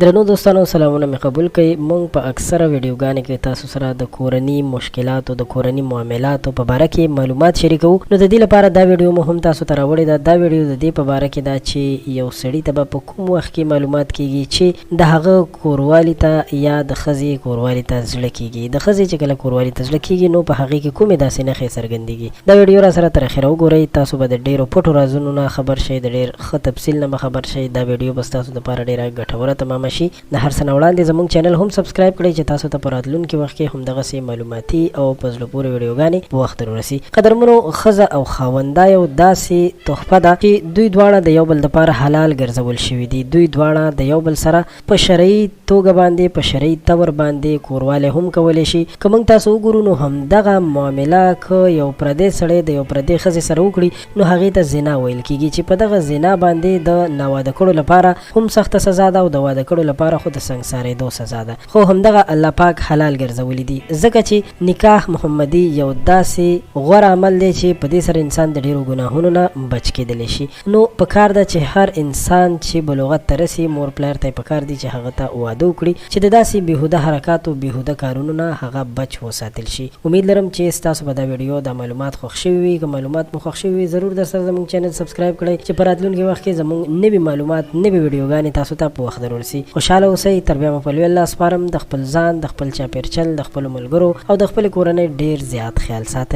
درنو دوستانو سلامونه مې قبول کړئ. مونږ په اکثره ویډیوګانې کې تاسو سره د کورني مشکلاتو د کورني معاملاتو په باره کې معلومات شریکوو، نو د دې لپاره دا ویډیو مو هم تاسو ته راوړې ده. دا ویډیو د دې په باره کې ده چې یو سړي ته به په کوم وخت کې معلومات کیږي چې د هغه کوروالي ته یا د ښځې کوروالي ته زړه کیږي. د ښځې چې کله کوروالي ته زړه کیږي نو په هغې کې کومې داسې نښې څرګندیږي. دا ویډیو راسره تر اخره وګورئ، تاسو به د ډیرو پټو رازونو نه خبر شئ، د ډیر ښه تفصیل نه به خبر شئ. دا ویډیو به ستاسو لپاره ډیره ګټوره تمامه شي. د هر څه نه وړاندې زموږ چینل هم سبسکرایب کړئ چې تاسو ته په راتلونکي وخت کې همدغسې معلوماتي او په زړه پورې ویډیوګانې په وخت درورسي. قدرمنو، ښځه او خاوند دا یو داسې تحفه ده چې دوی دواړه د یو بل لپاره حلال ګرځول شوي دي. دوی دواړه د یو بل سره په شرعي توګه باندې په شرعي طور باندې کوروالی هم کولی شي. که موږ تاسو وګورو نو همدغه معامله که یو پردی سړی د یو پردې ښځې سره وکړي نو هغې ته زنا ویل کیږي چې په دغه زنا باندې د ناواده کړو لپاره هم سخته سزا ده او د واده کړو لپاره خو د سنګسارېدو سزا ده، خو همدغه الله پاک حلال ګرځولي دي ځکه چې نکاح محمدي یو داسې غوره عمل دی چې په دې سره انسان د ډیرو ګناهونو نه بچ کیدلی شي. نو په کار ده چې هر انسان چې بلوغت ته رسي مور پلار ته یې په کار دي چې هغه ته واده وکړي چې د داسې بیهوده حرکاتو بیهوده کارونو نه هغه بچ وساتل شي. امید لرم چې ستاسو به دا ویډیو دا معلومات خوښ شوي وي. که معلومات مو خوښ شوي وي ضرور درسره زموږ چینل سبسکرایب کړئ چې په راتلونکي وخت کې زموږ نوي معلومات نوي ویډیوګانې تاسو ته په وخت درورسي. خوشحاله اوسئ تر بیا مو په لوی الله سپارم. د خپل ځان، د خپل چاپیرچل، د خپلو ملګرو او د خپلې کورنۍ ډیر زیات خیال ساتئ.